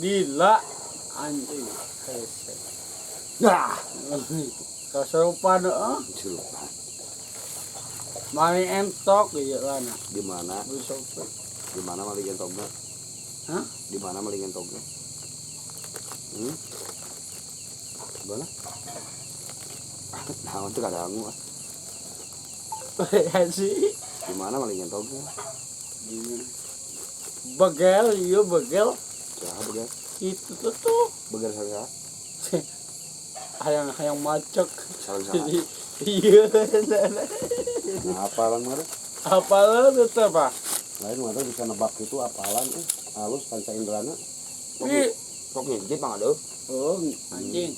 Gila anjing. Hese. Nah, Kesurupan heeh. kesurupan. Maling entok ieu lana. Di mana? Di mana maling entokna? Hah? Di mana maling entokna? Hmm? Di mana? Naon teu kadangu ah. Sih. Di mana maling entokna? Begel, iya begel. Saha begel? Itu tuh tuh. Begel saha? Hayang-hayang macek. Sareng saha? Iya. Nah, apalan mah? Apalan itu apa? Lain mah bisa nebak itu apalan halus panca inderana. Ih, Sok ngintip Mang Aduh. oh, anjing.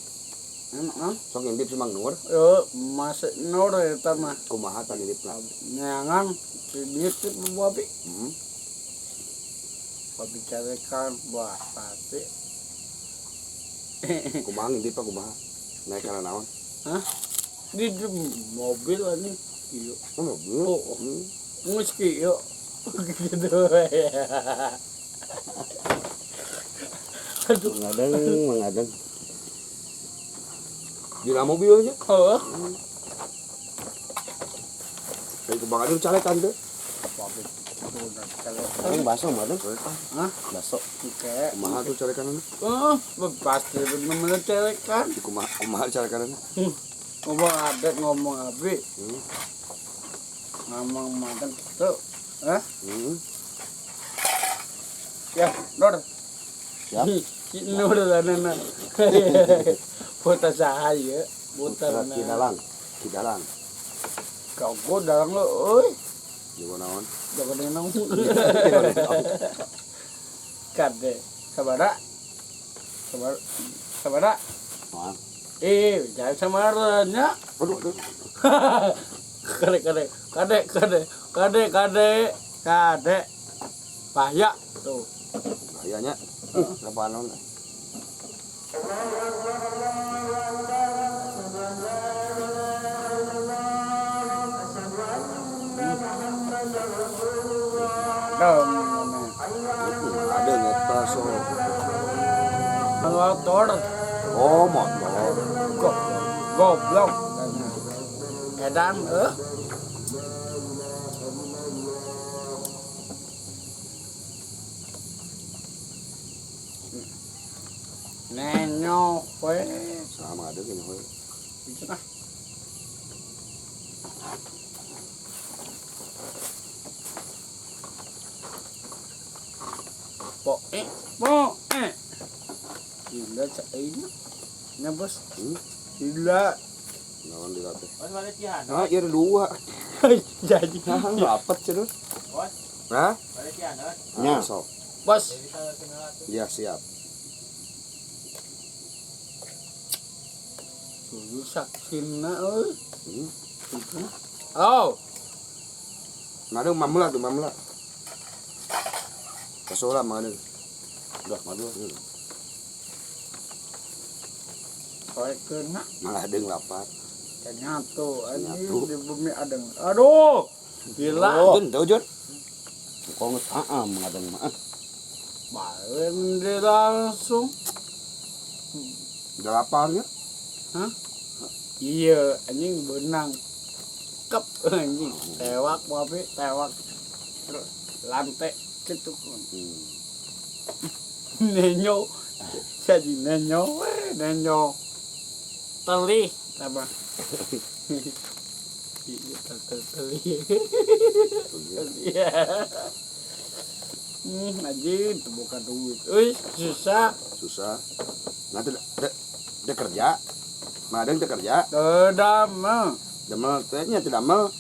Heeh. Sok ngintip si Mang Nur. Oh, Mas Nur eta mah. Kumaha tah ngintipna? Neangan ngintip babi. Heeh. Babi carekan buah pati. Kumaha ngintip kumaha? Naik kana naon? Hah? Di mobil anjing. Iya. Oh, mobil. Oh. Geus kieu. Gitu ya. Aduh. Mengadeng, mengadeng. Di dalam mobil aja. Oh. Dari Bang Aduh calekan teh. Babi. Paling bakso mah tuh. Hah? Bakso. Oke. Kumaha tuh calekanana? Oh, pasti bener-bener calekan. Kumaha kumaha calekanana? Ngomong adek ngomong abi. Ngomong makan tuh. Hah? Ya, Nur. Siap. Si Nur lanana. Putra sahaya, putra Kidalang. Kidalang. Jago dalang lo, euy. Jago naon? Jago nenong. Kade, sabara. Sabara. Sabara. Naon? Jangan samaranya. Aduh, aduh. Kade, kade, kade, kade, kade, kade, kade. Bahaya tuh. Bahayanya. Apaan naon? Ada ngeta so. Motor. Oh, motor. Goblok. Edan eh. Nenyo we. Sama ada gini we. Bisa nah. Po po eh. Gila caina. Nya bos. Gila. Naon dilatih? Bos balik Cihan. Nah, iya ada dua. Jadi. Nah, rapet sih terus. Bos. Hah? Balik Cihan. Nya. Sok. Bos. Ya, siap. Susah saksina euy. Oh. Madu mamula tuh mamula. Kasola madu. Udah madu. Soe kena. Malah deung lapar. Nyatu anjing di bumi adeng. Aduh. Gila. Oh. Jun, teu Jun. Kok geus aam ngadeng mah. Balen dia langsung. Udah lapar ya? Hah? Iya, anjing benang. Kep anjing. Tewak babi, tewak. Lantai gitu. Nenyo. Jadi nenyo, nenyo. Telih apa? Iya, telih. Iya. Anjing, itu bukan duit. Euy, susah. Susah. Nanti dia kerja. Madeng teh kerja. Teu damel. Damel teh nya teu damel.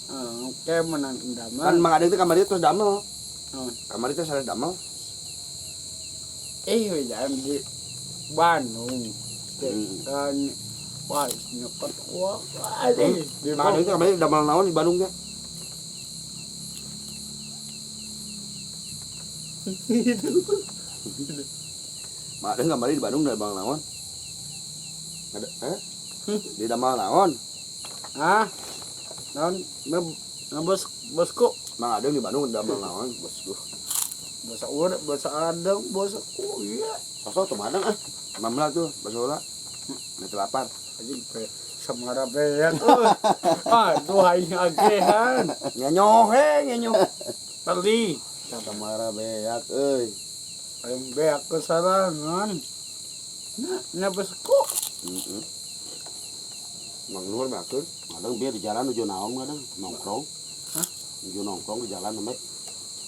Oke, menang damel. Kan Mang Adeng teh kamari terus damel. Kamari teh sanes damel. Jangan di Bandung. Kan wah, nyokot wah. Mang Adeng teh kamari damel naon di Bandung teh? Mang Adeng kamari di Bandung damel naon? Ada eh? Di damel naon? Hah? Naon? Bos, bosku. Mang Adeng di Bandung damel naon, bosku? Bahasa urang, bahasa adeng, bahasa oh iya. Sosok tuh madang ah. Mamla tuh bakso heula. Nanti lapar. Anjing pe samara beak. Aduh aing agehan. Ngenyoh he, ngenyoh. Teli. Samara beak euy. Aing beak kesarangan. Nah, nya besku. Heeh. Mang Nur makeun. Madang biar di jalan nuju naon madang nongkrong. Hah? Nuju nongkrong di jalan sampai.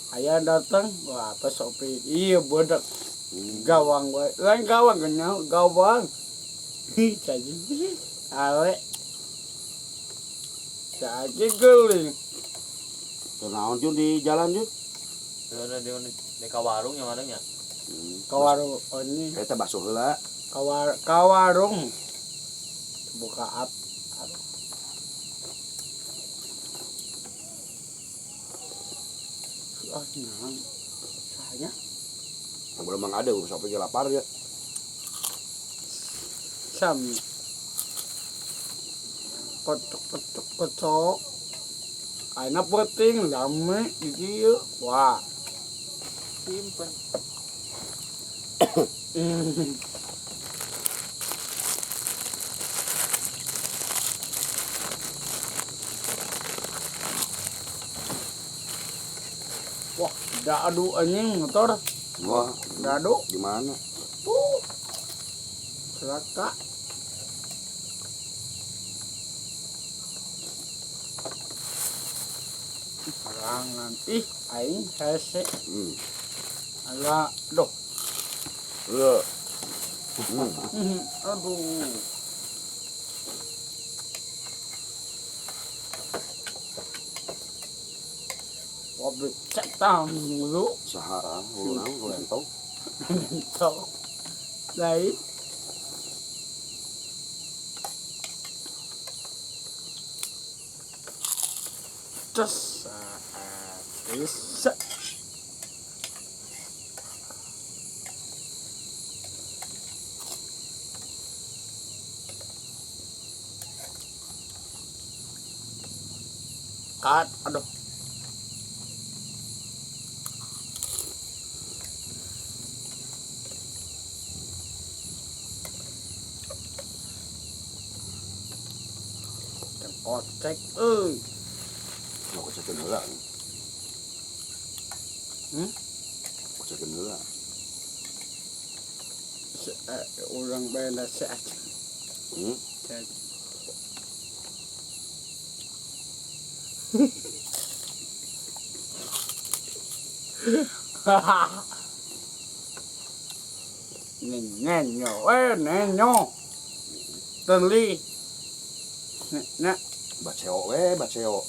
Aya datang, wah apa sopi. Iya bodak gawang wae. Lain gawang kenyal, gawang. Hi, cacing. Ale. Cacing geuling. Teu naon Jun di jalan Jun? Di ka warung yang madangnya. Ka warung oh ini, Eta bakso heula. ka warung. Buka up. Ah, nang. Saya Yang belum mang ada, sopi ge lapar ya. sami. Kocok kocok kocok. Aina penting lame di dieu. Wah. Simpen. Wah, dadu anjing motor. Wah, Dadu. gimana? Tuh. Celaka. Serangan. Ih, aing hese. Ala, doh. Iya. Aduh. Wah, becek lu. Saha. Hulu naon hulu entong. Entong. Lain. Terus, bisa. Kat, aduh. Kocek euy. Mau kocekeun heula. Kocekeun heula. Urang benda seat. Nenyo, nenyo. Teli. Nek, Baceo we, baceo.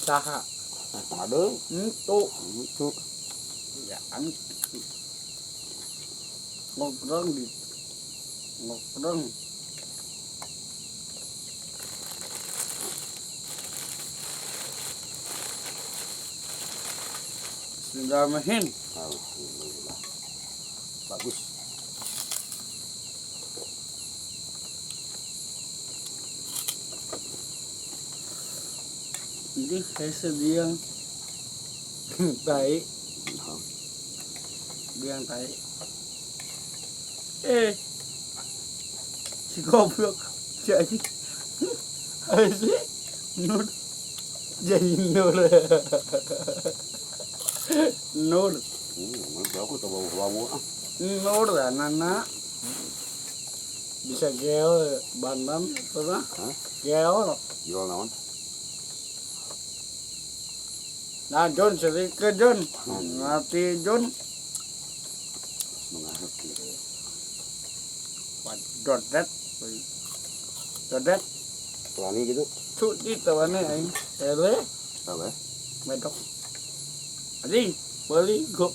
Saha. Aduh. Entu. Entu. Ya, an. Ngobrol di. Ngobrol. Bismillahirrahmanirrahim. Alhamdulillah. Bagus. Ini saya sediang baik. Biang tai. Si goblok. Jadi apa sih? Nur. Jadi Nur. Nur. Aku tuh bawa ah. Nur lah Nana. Bisa gel bandan pernah? Gel. Gel naon? Nah John sedikit John. Ngerti John. Mengerti. Dodet. Dodet. Pelani gitu. Cuti tawane aing. Ele. Apa? Medok. Anjing, beli go.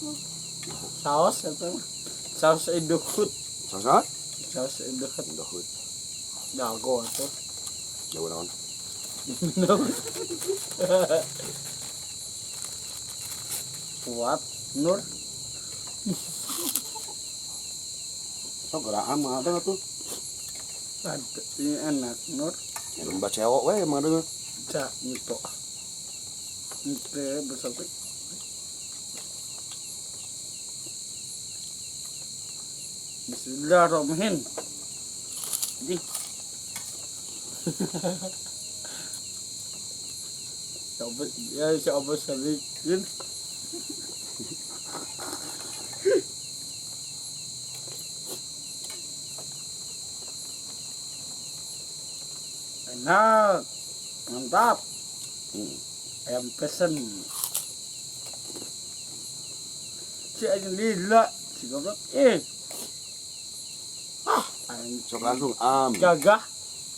Saus eta. Saus Indofood. Saus apa? Saus Indofood. Indofood. Jago atuh. Jago naon? Kuat Nur. Sok gerakan mah ada tuh. Aduh, ini enak Nur. Yang baceo we emang ada. Cak nito. Nite besar. Bismillahirrahmanirrahim. Jadi. Coba ya coba sedikit. Enak. Mantap. Ayam pesen. Si anjing lila, si goblok. Eh. Ah, anjing. Sok langsung am. Gagah.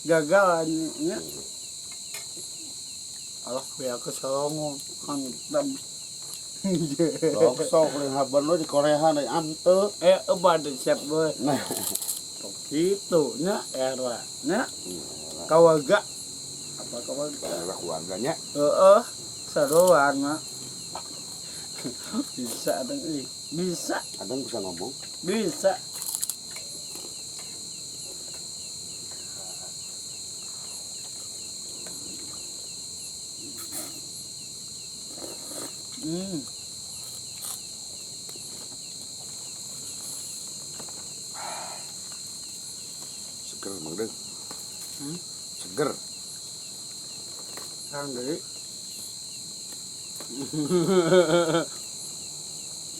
Gagal anjingnya. Alah, biar aku solongo. Hantam. Sok sok lain haban lo di Korea deui am teu. Eh, pada siap boy. Nah, Gitu, nya era, nya kawaga. Apa kawaga? Era keluarganya. Heeh, seruan mah. Bisa dong, ih. Bisa, kadang bisa ngomong. bisa. Hmm. Seger Mang Deng. Hmm? Seger. Terang deui.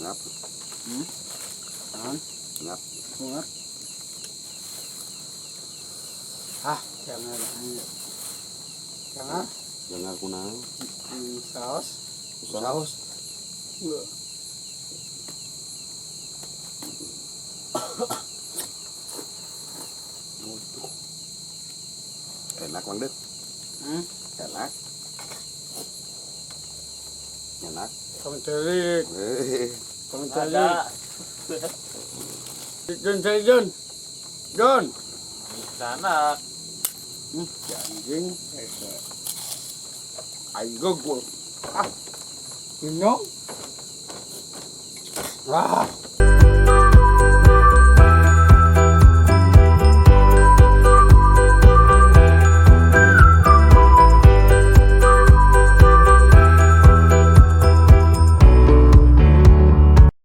Ngap, Naon? ngap. Bunga. Ah, jangan jangan Jangan kunaon. Saus. Saus. Enggak. Enak Mang Deng. Hmm? Enak. Enak. Tong cerik, Eh, tong cerik. Ada. Jun, cari Jun. Jun. Sana. Si anjing. Aing gua. Ah. Minum. Ah.